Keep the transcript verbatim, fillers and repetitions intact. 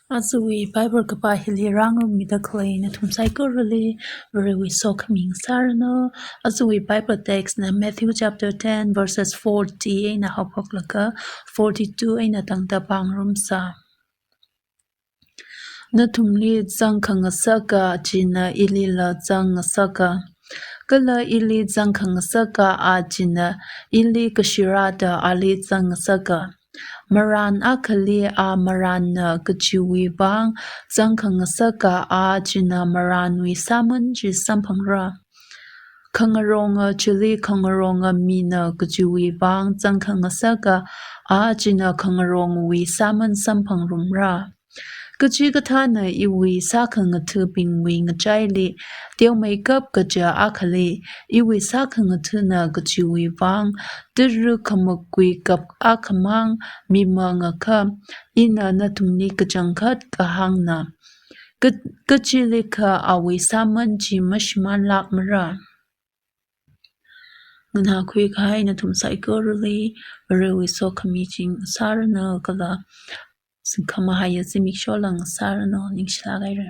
Ajawui Bible kapā hili rāngarummida khalei nathum saikorali Varewui sokhami ngasāranu. Ajawui Bible text na Matthew chapter ten verses forty eina haophoklaga forty-two eina tangda pāngarumsa. Nathumli zangkhangasaka china ilila zangngasaka. Kala ili zangkhangasaka a china ili kashirāda ali zangngasaka. Marān akhali a marānna kajiwui vang zangkhangasaka a china marānwui sāman chi samphangra. Khangaronga chili khangaronga mina kajiwui vang zangkhangasaka a china khangarongwui sāman samphangrumra. Kachikathāna iwui sākhangathabingwui ngachaili teomeikap kaja akhali iwui sākhangathana kajiwui vang tara khamakwui kap akhamang mimangakha, ina nathumli kachangkhat kahāngna. Ka-, kachilikha awui sāman chi mashimānlākmara. Nganākhui kahai nathum saikorali Varewui sokhami chi ngasāranu kala singkhamahaiya zimiksho la ngasāranu. Ningshilāk haira.